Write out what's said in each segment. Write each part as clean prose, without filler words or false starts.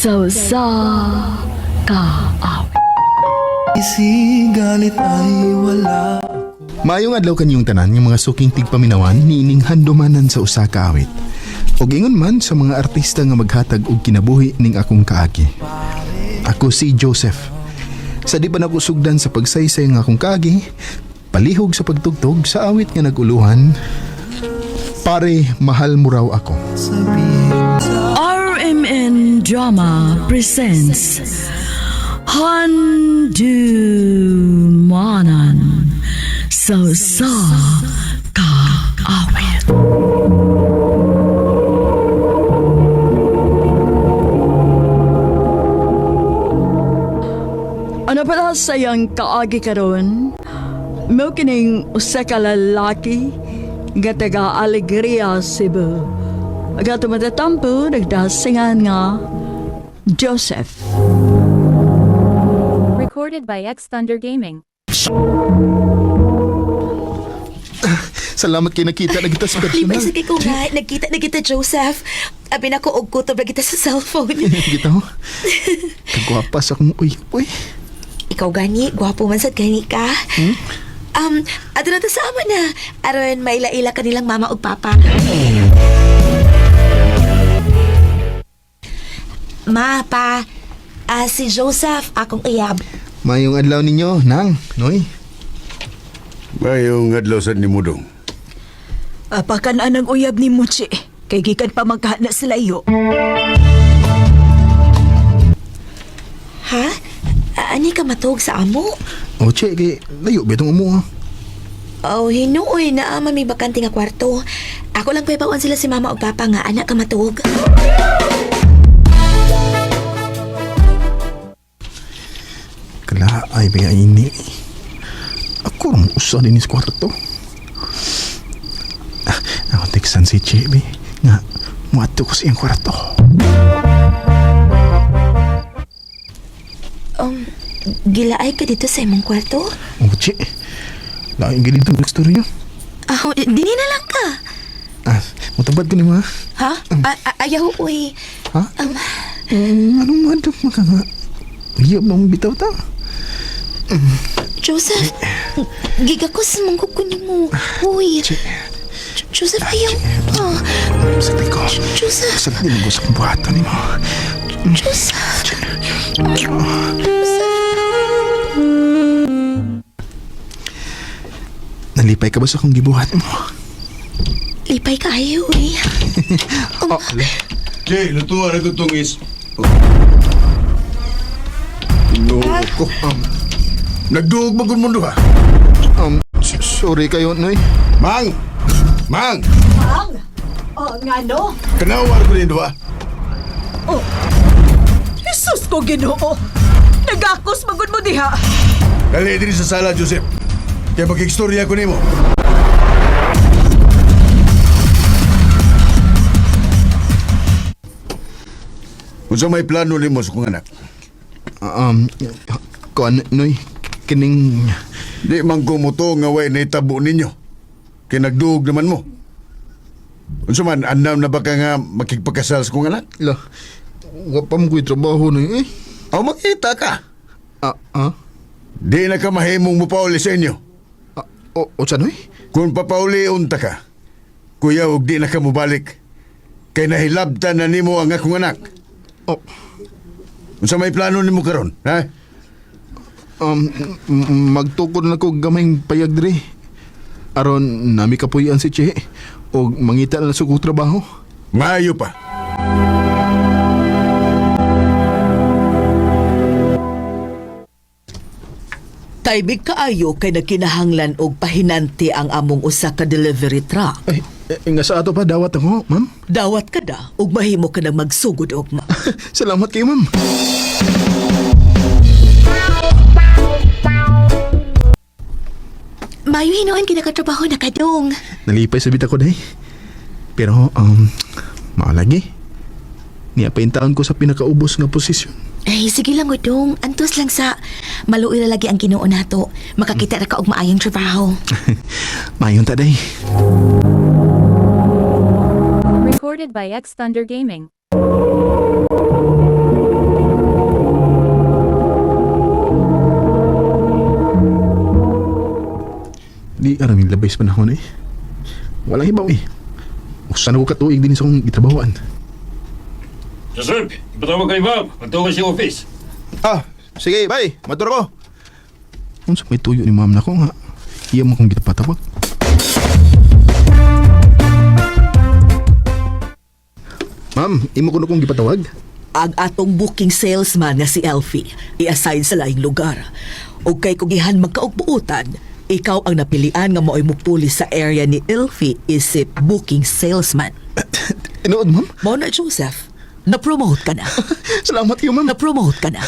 Sa usa ka awit. Galit ay wala. Maayong adlaw kanyong tanan nga mga suking tigpaminawan niining handumanan sa usa ka awit. Og ingon man sa mga artista nga maghatag og kinabuhi ning akong kaagi. Ako si Joseph. Sa di pa nako sugdan sa pagsaysay nga akong kaagi, palihog sa pagtugtog sa awit nga naguluhan, Pare, Mahal Mo Raw Ako. RMN Drama presents Handumanan sa usa ka awit. Ano pala sa iyang kaagi karon? Mao kining usa ka lalaki nga taga Alegria, Cebu. Aga tumatatampo, nagdasingan nga Joseph. Recorded by X Thunder Gaming. Salamat kay nakita na kita sa personal. Lipay sa kay ko nga, nagkita na kita, Joseph. Abi na ko og kutob na kita sa cellphone. Kita ho. Kagwapa sa akong uyap, uy. Ikaw gani, gwapo man sad gani ka. Ato na to sa ama na. Aron maila-ila kanilang mama ug papa. Ma, pa, si Joseph, akong uyab. Mayong adlaw ninyo, Nang, Noy. Mayong adlaw sad ni Mudong. Apakan anang uyab ni Muchi. Kay gikan pa magkahana sa layo. Ha? Ani ka matug sa amo? O, che, kay layo ba itong umo, ha? Oh, hinuoy na ama may bakante nga kwarto. Ako lang paibawan sila si mama ug papa nga anak ka matug. Kala ay ba ini. Ako ra mo usa din sa kwarto. Ah, ako teksan si Che, be. Nga, muadto ko sa iyang kwarto. Gilaay ka dito sa imong kwarto? O, che. Laing gilid itong istorya. Ah, dini na lang ka. Ah, mutubad ko ni mga. Ha? Ayaw, uy. Ha? Anong madok maka nga? Iyap na mong bitaw ta. Joseph, gigakos mong kukunin mo. Uy. Che. Joseph, ayaw. Ah, Sakit ko. Joseph, Sakit din ko sa buhatan ni mo. Joseph. Joseph. Nalipay ka ba sa akong gibuhat mo? Lipay ka ayaw, uy. Oh, ala. Che, lutuan na itong is. No, ko. Nagduog ba kung mundo ha? Sorry kayo, Noy. Mang! Mang! Ang? Oh, ngano? Kanawar ko din duha. Oh. Jesus ko Ginoo. Nagakos magud mo diha. Dali din sa sala, Joseph. Kaya makikstorya ko nimo. Unsa may plano nimo sa kong anak? Kuan, Noy, kining. Di man ko moto nga way naitabo ninyo. Kay nagduog naman mo. Unsa man, andam na ba ka nga makigpakasal sa kong anak? La, wa pa mo ko'y trabaho, Noy, eh. Aw, makita ka. Ah, ah? Di na ka mahimong mopauli sa inyo. Ah, o, sa Noy? Kung papauli unta ka, kuya og di na ka mobalik. Kay nahilabtan na nimo ang akong anak. Oh, Unsa may plano nimo karon, ha? magtukod na ko gamayng payag diri. Aron nami kapuy-an si Che og mangita na sa kong trabaho. Maayo pa. Taybig kaayo kay nagkinahanglan og pahinanti ang among usa ka delivery truck. Ay, eh, nga sa ato pa dawat ako, ma'am. Dawat ka da ug mahimo ka nang magsugod ugma. Salamat kayo, ma'am. Mayo hinuon kinakatrabaho na kadong. Nalipay sa bita ko day. Pero, maalagi. Niya pa taon ko sa pinakaubos nga posisyon. Ay, sige lang, udong. Antos lang sa maluoy ra lagi ang Ginoo nato. Makakita ra ka og maayong trabaho. Mayon ta day. Recorded by X Thunder Gaming. Di aram yung labay sa panahon eh. Walang hibaw eh. Usa na ko katuig din sa akong gitrabahoan. Joseph, ipatawag ka ni Bob. Magtuwa siya office. Ah, sige, bye. Matur ko. Unsa may tuyo ni ma'am nako nga. Iya mo kong gitapatawag. Ma'am, imo ko na kong gipatawag. Ang atong booking salesman nga si Elfie i-assign sa laing lugar. Ug kay kugihan magkaugbuotan, ikaw ang napilian nga mao'y mupuli sa area ni Elfie isip booking salesman. Tinuod, ma'am. Mao na Joseph, na-promote ka na. Salamat kayo, ma'am. Na-promote ka na.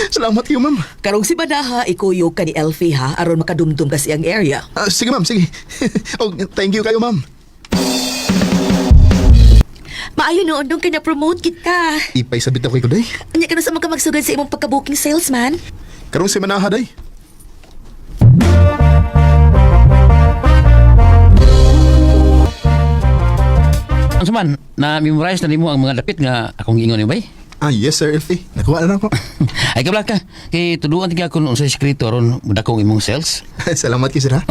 Salamat kayo, ma'am. Karong si Banaha, ikuyog ka ni Elfie ha, aron makadumdum ka siyang area. Ah, sige, ma'am, sige. Oh, thank you kayo, ma'am. Maayo noon dong kay na-promote kita. Ipay sabit ako kay Kuday. Anya ka na sa mga magsugod sa imong pagka-booking salesman? Karong si Manaha, day. Ang suman, na-memorize na nimo ang mga dapit nga akong giingon ni bay. Ah, yes, sir, Elfie. Nakuha na lang ako. Ay kabla ka, kay tuduan ti ako sa sekreto aron mudakong imong sales. Salamat kayo, sir, ha?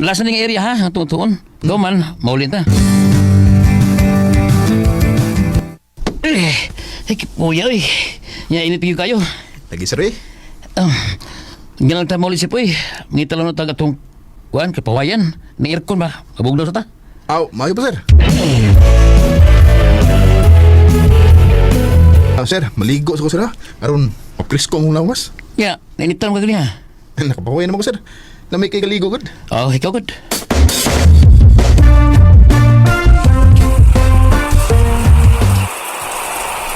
Last na ning area ha, ang tuon. Go man, maulin ta. Eh, ay kuya oy. Nya init gyud kayo. Lagi, sir, eh. Um, Ginang ta maulin si Puy. Ngita lang na tag atong kuan kapawayan. Ni aircon ba? Kabugnaw sa ta. Aw, maayo pa, sir. Ah, sir, maligo sa ko, sir, ha? Aron, mapresko ang lawas. Nya, nainitan ka ganiya. Nakapaway naman ko, sir. Na may kay kaligo, good. Oh, ikaw gud.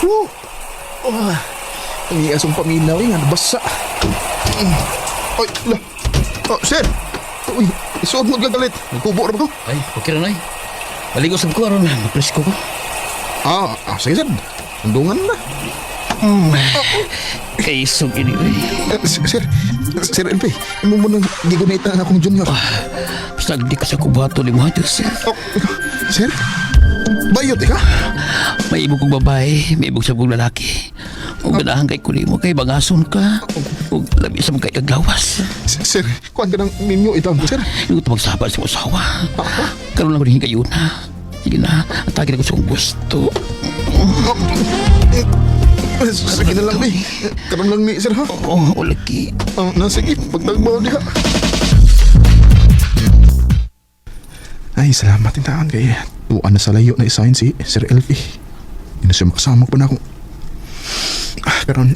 Woo! Oh, ang iasong paminaw, eh. Nga, nabasa. Mm. Oy, la. Oh, sir! Uy, isuod mo gagalit. Nagkubo ra ba ko? Ay, okay ra nay. Maligo sab ko aron mapresko ko. Ah, sige, sir. Tundungan na. Kay isog ini oy. Eh, sir, Sir LP, imo mo nang gigunita ang akong junior. Basta di ka sa kubato ni mo, Joseph. Oh, sir? Bayot, eh, ka? May ibog kong babae, may ibog sa kong lalaki. Ug ganahan kay kulimo kay bangason ka. Ug labi sa mga kaglawas. Sir, kuan ka ng minyo ito, sir. Hindi ko magsaba sa asawa. Karon lang ko rin kayo na. Sige na, atake na ko sa kong gusto. Oh, eh, sige na lang, eh. Karon lang ni, sir, ha? Oo, oh, lagi. Oh, na, sige, pagtagbaw diha. Ay, salamat din taan kay tuan na sa layo na isahin si Sir LP. Hindi na siya makasama pa na ako. Ah, pero,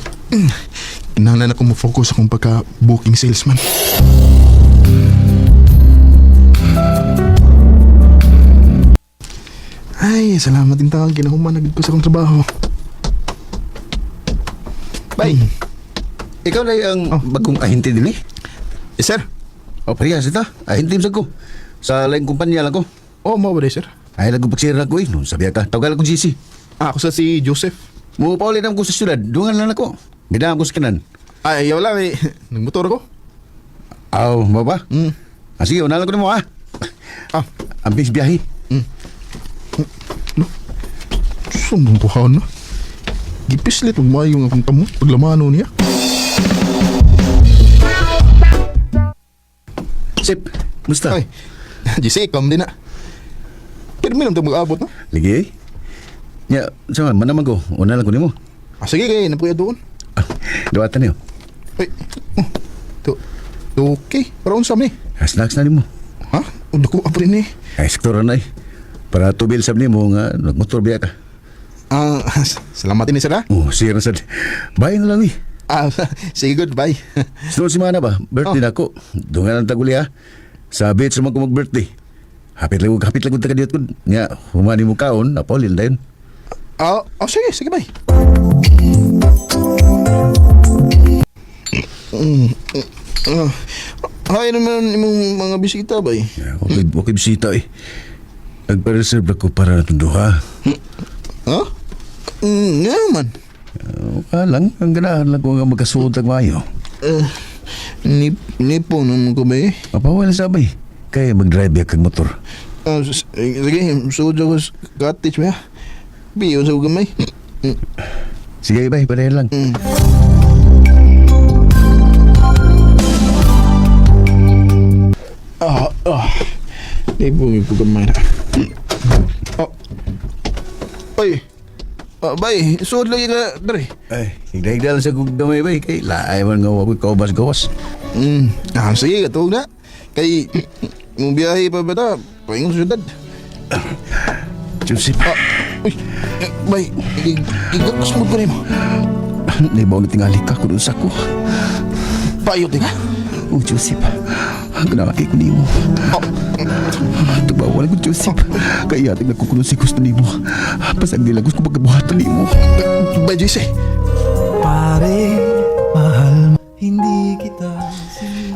kinahanglan ako mo-focus akong pagka-booking salesman. Ay, salamat din taon. Kinahuman na gid ko sa akong trabaho. Bay. Ikaw na ang Oh. bagong ahente din eh. Eh, sir. O, parehas ito. Ahente sa ko. Sa laing kumpanya lang ko. Oh, mo ba sir? Ay, lang ko pagsira ko eh. Nung sabi ka, tawagan akong sisi. Ah, ako sa si Joseph. Mupaulin ako sa syudad. Dungan lang ako. Gidaan ko sa kanan. Ay, ayaw lang eh. Nagmotor ako. Aw, mo ba? Mm. Ah, sige, unalan ko na mo ah. Ah, Ang bis biyahe. sumumpuhan na. Gipislit og mayo nga akong kamot paglamano niya. Sip, musta? Ay, GC, kam din na. Pero minum tayo mag-abot na. Lagi eh. Ya, sama, mana man ko. Unalan ko nimo. Ah, sige, kay napuya doon. Ah, Duwatan niyo. Ay, oh, to, okay. Para unsa mi? Ah, snacks na nimo. Ha? Undo ko pa rin eh. Ay, sektor na eh. Para tubil sab nimo nga nagmotor biya ka. Ah, salamat din sir ha. Oh, sige na sad. Bye na lang eh. Ah, sige, goodbye. Sunod si Mana ba? Birthday na ako. Dungan ang taguli ha. Sa beach naman ko mag-birthday. Hapit lang hapit lang ko taga diyot ko. Nga, humani mo kaon, napaulil na yun. Ah, oh, sige, sige, bye. Mm, ah, hay naman imong mga bisita bay. Yeah, okay, okay bisita eh. Nagpa-reserve ako para natong duha. Ha? Nga man. Okay lang, ang ganahan lang ko nga magkasuot ang maayo. Uh, nipo naman ko ba eh? Mapawala sabay. Kaya mag-drive ya kag motor. Ah, sige, sugod ako sa cottage ba? Biyon sa gamay. Sige, bay, parehan lang. Ah, ah. Ibong ko gamay na. Oh. Oy. Oh, bay, suod lagi ka dre. Ay, higda-higda lang sa kong gamay bay. Kay laay man nga wako'y kaubas-gawas. Ah, sige, katuog na. Kay, mong biyahe pa ba ta? Paingon sa syudad. Joseph, Ah, uy, eh, bay, igakas mo ko nimo. naibaw na tingali ka kung unsa ko. Payot ka. Oh, Joseph, ginakakay ko nimo. Oh, Tubawa lang ko, Joseph. Kaya ating nagkukulong si gusto nimo. Pasag nila gusto ko pagkabuhatan nimo. Bay, JC. Pare, mahal mo, hindi kita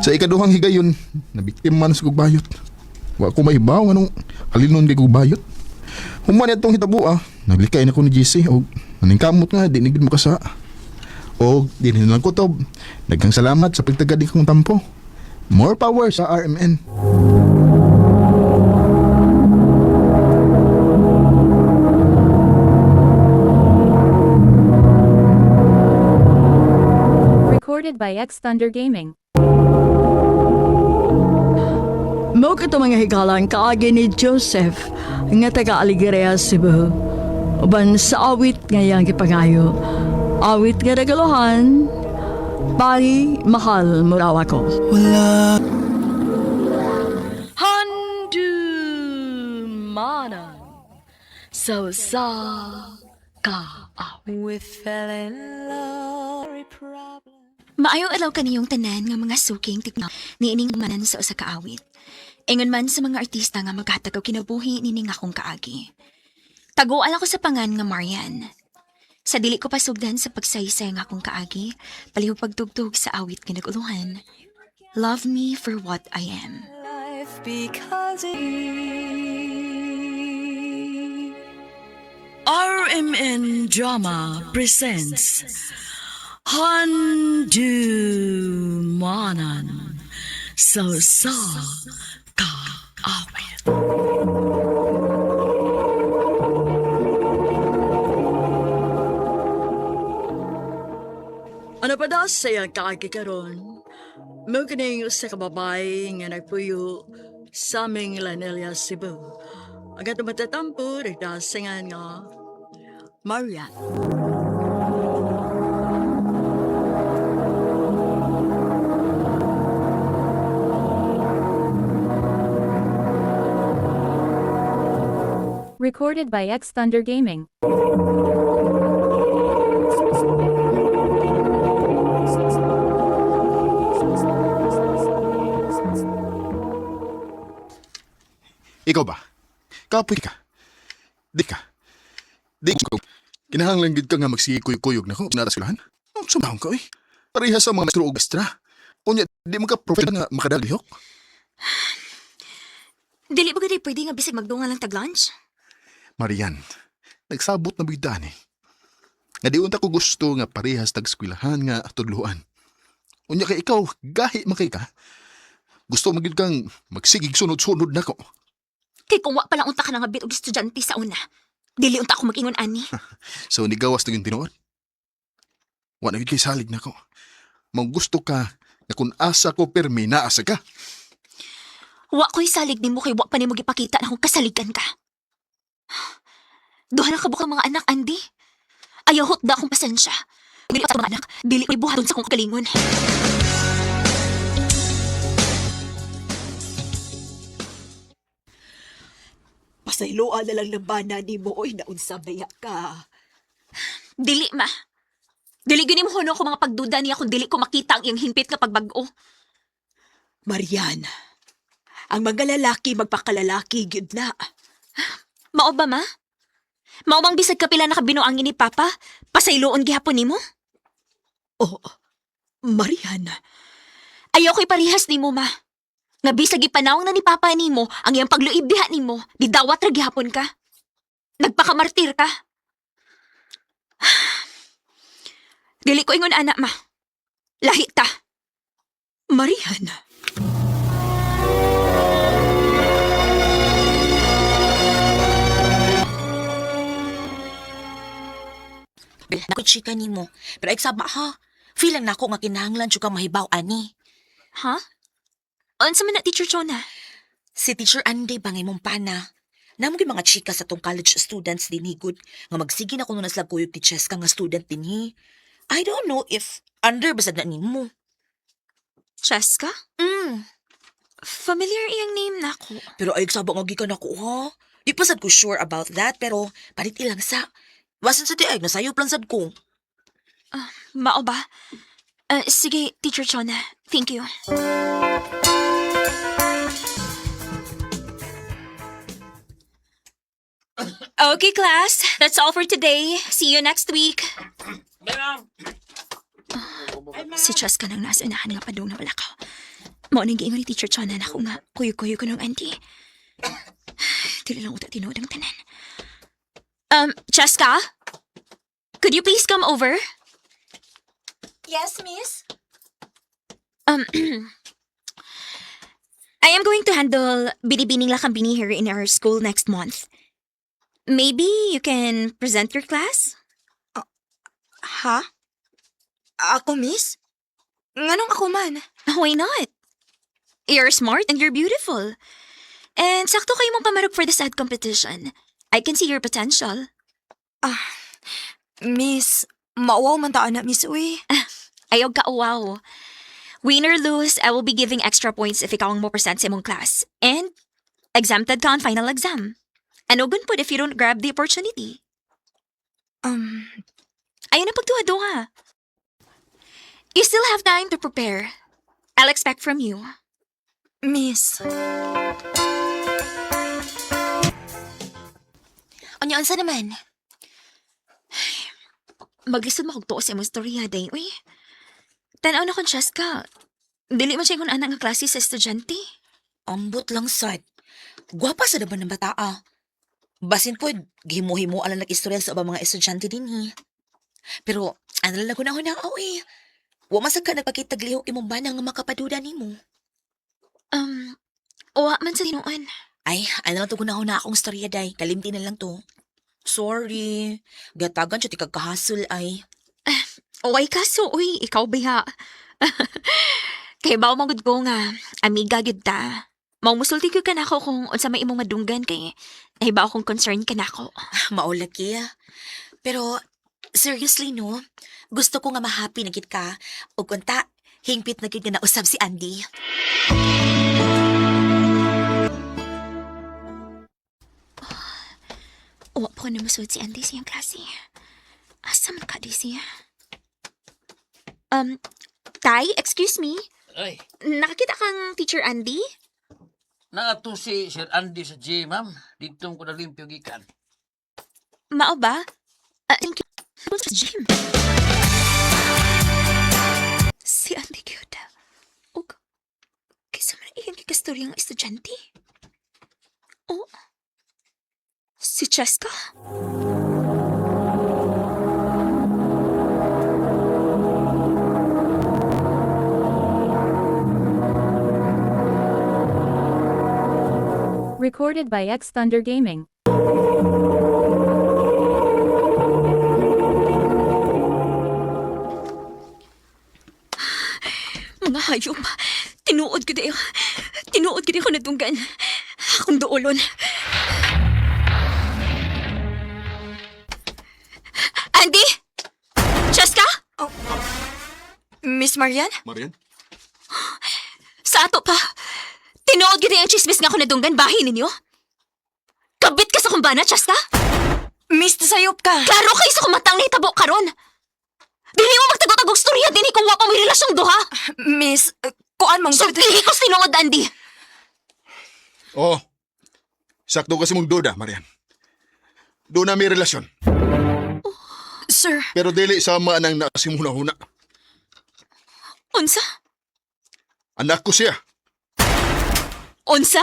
Sa ikaduhang higayon, nabiktima man sa kog bayot. Wa ko mahibaw anong halinon kay kog bayot. Human atong hitabo ah, naglikay na ko ni GC og naningkamot nga di ni gid makasa. Og di na lang kutob. Daghang salamat sa pagtagad ni kong tampo. More power sa RMN. Recorded by X Thunder Gaming. Mao kato mga higalan kaagi ni Joseph nga taga Alegria, Cebu. Uban sa awit nga iyang gipangayo. Awit nga regaluhan, Pari mahal mo raw ako. wala. Handumanan sa usa ka awit. Maayong adlaw kaniyong tanan nga mga suking tigna niining manan sa usa ka awit. Ingon man sa mga artista nga maghatag og kinabuhi nining akong kaagi. Taguan ako sa pangan nga Marian. Sa dili ko pasugdan sa pagsaysay nga akong kaagi, palihog pagtugtog sa awit nga naguluhan. Love me for what I am. RMN Drama presents Handumanan sa usa ka awit. Ano pa daw sa iyang kaagi karon? Mao kining usa ka babae nga nagpuyo sa aming Lanelia, Cebu. Ang atong matatampo, nagdasingan nga Marian. Recorded by X Thunder Gaming. Ikaw ba? Kapoy ka. Di ka. Di ko. Kinahanglan gid ka nga magsigikuyog-kuyog na ko na eskwelahan. Ang sumahon ka eh. Pareha sa mga maestro og maestra. Unya, di mo ka professional nga makadalihok. Dili ba gud pwede nga bisag magdungan lang tag lunch? Marian, nagsabot na bigdaan eh. Nga di unta ko gusto nga parehas tag-eskwelahan nga tudluan. Unya kay ikaw, gahi man kay ka. Gusto magid kang magsigig sunod-sunod nako. Kay kung wa pa lang unta ka na nga bit og estudyante sa una. Dili unta ako mag-ingon ani. So nigawas na yung tinuod. Wa na gyud kay salig nako. Mong gusto ka nga kung asa ko pirmi naasa ka. Wa ko'y salig nimo kay wa pa nimo gipakita na kung kasaligan ka. Duha na ka bukang mga anak, Andy. Ayaw hot da akong pasensya. Dili sa mga anak, dili ko ibuhaton sa akong kalingon. Pasayloan na lang ng bana nimo oy naunsa baya ka. Dili, ma. Dili gyud nimo huno ko mga pagduda niya kung dili ko makita ang iyang hingpit nga pagbag-o. Marian, ang mga lalaki magpakalalaki gyud na. Mao ba, ma? Mao bang bisag kapila na kabinuangin ni Papa? Pasayloon gihapon nimo? Oh, Marian, Ayaw ko'y parihas nimo, ma. Nga bisag ipanawang na ni Papa nimo ang iyang pagluib diha nimo, di dawat ra gihapon ka. Nagpakamartir ka. Dili ko ingon ana, ma. Lahi ta. Marian. Nakoy chika nimo. Pero eksama ha. Feeling nako nga kinahanglan jud ka mahibaw ani. Ha? Unsa man na, Teacher Chona? Si Teacher Andy bangay mong pana. Namo gyud mga chika sa tong college students din higud nga magsige na kuno na sila kuyog ti Cheska nga student dinhi. I don't know if under basad na nimo. Cheska? Familiar iyang name nako. Pero ay saba nga gikan ako ha. Di pa sad ko sure about that pero palit ilang sa. Basin sa tiay nasayop lang sad ko. Mao ba? Sige, Teacher Chona. Thank you. Okay, class. That's all for today. See you next week. Si Cheska nang nasa unahan nga padung na wala ko. Mao nang giingon ni Teacher Chona na ako nga kuyo-kuyo ko ng auntie. Dili lang uta tinuod ang tanan. Cheska? Could you please come over? Yes, miss? I am going to handle Binibining Lakambini here in our school next month. Maybe you can present your class? Ha? Ako, miss? Nganong ako man? Why not? You're smart and you're beautiful. And sakto kayo mong pamarog for the sad competition. I can see your potential. Ah, miss, mauwaw man taan na, miss, uy. Ayaw ka, wow. Win or lose, I will be giving extra points if ikaw ang mo present sa imong class. And exempted ka on final exam. Ano gun pud if you don't grab the opportunity? Ayaw na pagduha-duha. You still have time to prepare. I'll expect from you. Miss. Unya unsa naman? Maglisod mo kog tuo sa imong istorya, day, uy. Tanaw na kong Cheska. Dili man siya kung anak nga klase sa estudyante. Ambot lang sad. Gwapa sa naman ng bataa. Basin po, gihimo-himo alang nag-istorya sa ubang mga estudyante dinhi. Pero, ano lang ko na na eh. Wa man sad ka nagpakitag lihok imong bana nga makapaduda nimo. Wa man sa tinuan. Ay, ano lang to na akong istorya day. Kalimti na lang to. Sorry. Gatagan siya ti kagkahasol ay. Uy, kaso, uy, ikaw biha. Kay bao magud ko nga, amiga gyud ta. Maumusulti gyud ka nako kung unsa may imong madunggan kay nahibaw akong concern ka nako. Maulaki. Pero, seriously no, gusto ko nga mahappy na gid ka. Ug unta, hingpit na gid nga nausab si Andy. Wa po na masuod si Andy sa iyang klase. Asa man ka di siya? Tay, excuse me. Ay, Nakakita kang Teacher Andy? naato si Sir Andy sa gym, ma'am. Dito ko nalimpyo gikan. Mao ba? Ah, thank you. Sa gym. Si Andy cute. Og, kaysa man iyang gikastoryang estudyante. Oh, si Cheska? Recorded by X Thunder Gaming. Mga hayop. Tinuod ko dayo. Tinuod ko dayo nadunggan. Akong duolon. Andy! Cheska? Miss Marian? Marian? Sa ato pa. Tinuod gid ang chismis nga ako nadunggan bahin ninyo. Kabit ka sa kumbana, Cheska? Miss, sayop ka. Klaro kayo sa kumatang nahitabo karon. Dili mo magtagotagog storya dinhi kung wa pa may relasyong duha. Miss, kuan mang Sultihi ko sa tinuod, Andy. Oo. Sakto kasi mong duda, Marian. Doon na may relasyon. Sir, Pero dili sama nang nasimuna-huna. Unsa? Anak ko siya. Unsa?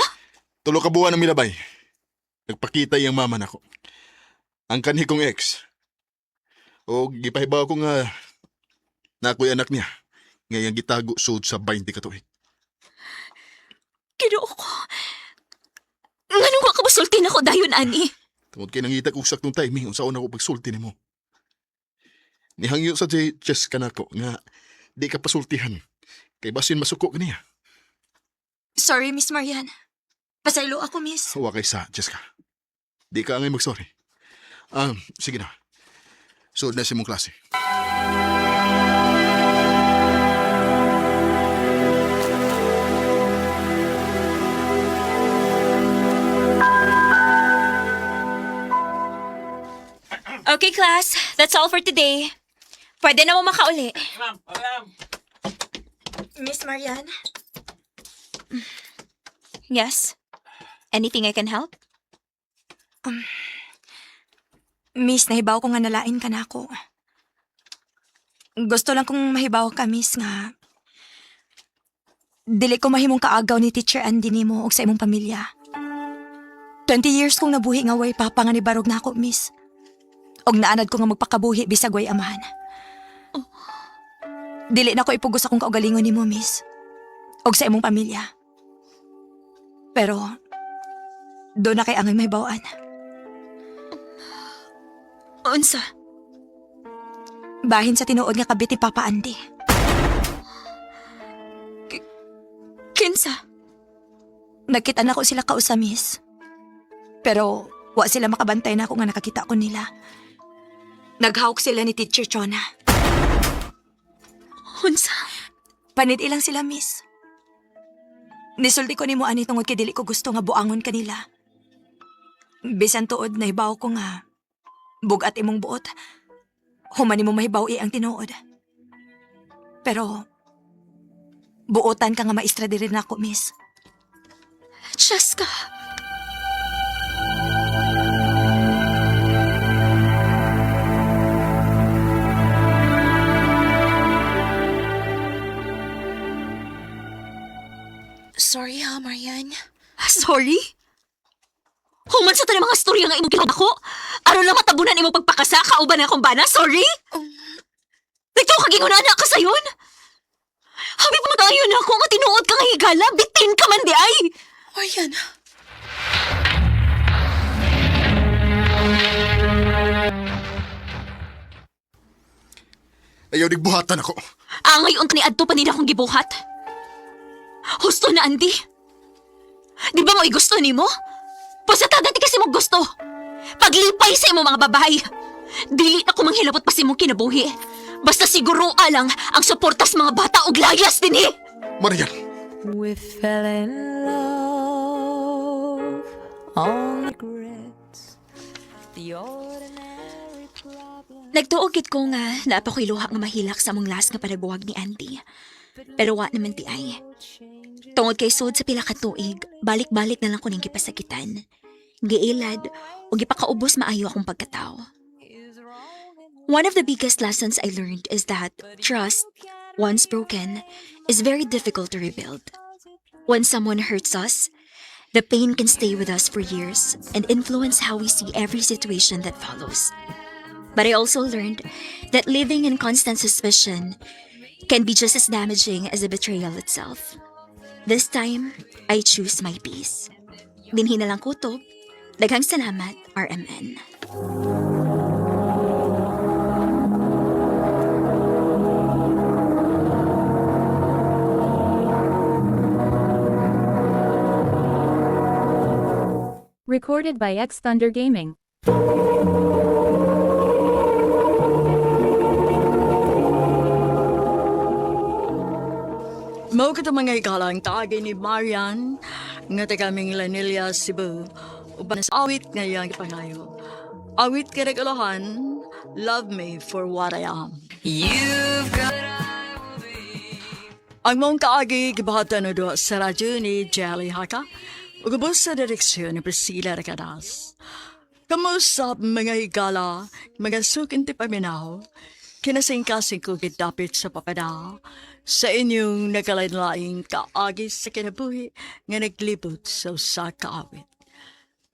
Tulo ka buwan ang milabay. Nagpakita iyang mama nako. Ang kanhi kong ex. O gipahibaw ko nga na ako'y anak niya. Ngayang gitago sud sa 20 ka tuig. Ginoo ko. Nganong wa ka mosulti nako dayon, ani? Tungod kay nangita kog saktong timing unsaon ako pagsulti nimo. Nihangyo sa Jess kanako nga di ka pasultihan. Kay basin masuko kaniya. Sorry, Miss Marian. Pasaylo ako, miss. Wa kay sa, Jessica. Di ka angay magsorry. Sige na. Suod na sa imong klase. Okay, class. That's all for today. Pwede na mo makauli. Miss Marian? Yes? Anything I can help? Miss, nahibaw ko nga nalain ka na ako. Gusto lang kong mahibaw ka, miss, nga dili ko mahimong kaagaw ni Teacher Andy nimo og sa imong pamilya. 20 years kong nabuhi nga way papa nga nibarog na ako, miss. Og naanad ko nga magpakabuhi bisag way amahan. Dili na ko ipugos akong kaugalingon nimo, miss. Og sa imong pamilya. Pero do na kay angay mahibawaan. Unsa? Bahin sa tinuod nga kabit ni Papa Andy. Kinsa? Nagkita na ko sila kausa, miss. Pero wa sila makabantay na ako nga nakakita ko nila. Naghawk sila ni Teacher Chona. Unsa? Panid ilang sila, miss. Nisulti ko nimo ani tungod kay dili ko gusto nga buangon kanila. Bisan tuod nahibaw ko nga bugat imong buot. Human nimo mahibaw ang tinuod. Pero buotan ka nga maestra diri nako, miss. Jessica! Sorry ha, Marian. Sorry? Human sa tanang mga storya nga imong ginawa ko? Aron lang matabunan imong pagpakasa, kauban na akong bana, sorry? Nagtuo ka gingunana ka sayon? Habi pa matayon ako nga tinuod ka nga higala, bitin ka man di ay! Marian. Ayaw digbuhatan ako. Angay unta ni adto pa nila akong gibuhat. Husto na, Andy. Di ba mo'y gusto nimo? Pasatagan ti kasi mo gusto. Paglipay sa imong mga babae. Dili na ko manghilabot pa sa imong kinabuhi. Basta siguro lang ang suporta sa mga bata og layas dinhi. Marian, We fell in love on regrets. The ordinary problem. Nagtuog gid ko nga naa pa ko'y luha nga mahilak sa among last nga panagbuwag ni Andy. Pero wa naman di ay. Tungod kay sud sa pila ka tuig, balik-balik na lang ko ning gipasakitan. Giilad o gipakaubos maayo akong pagkatao. One of the biggest lessons I learned is that trust, once broken, is very difficult to rebuild. When someone hurts us, the pain can stay with us for years and influence how we see every situation that follows. But I also learned that living in constant suspicion can be just as damaging as the betrayal itself. This time, I choose my peace. Dinhi na lang kutob. Daghang salamat, RMN. Recorded by X Thunder Gaming. Mao kato mga higala ang kaagi ni Marian nga taga Minglanilla, Cebu. Uban sa awit nga iyang gipangayo. Awit kay regalohan, Love Me For What I Am. You've got Ang mong kaagi gibahatan na doon sa radyo ni Jelly Haka ug ubos sa direksyon ni Priscilla Recadas. Kamusap mga higala, mga sukinti paminaw, kinasingkasing ko gidapit sa papada, sa inyong nagkalain-laing kaagi sa kinabuhi nga naglibot sa usa ka awit.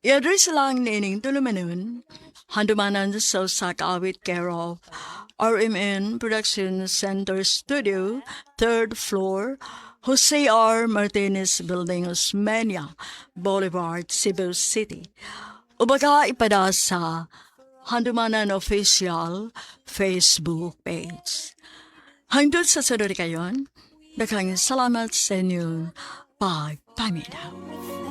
I-address lang niining tulumanon, handumanan sa usa ka awit care of RMN Production Center Studio, third floor, Jose R. Martinez Building, Osmeña Boulevard, Cebu City. O baka ipada sa Handumanan Official Facebook page. Hangtod sa sunod kayon, daghang salamat sa inyong pagpaminaw.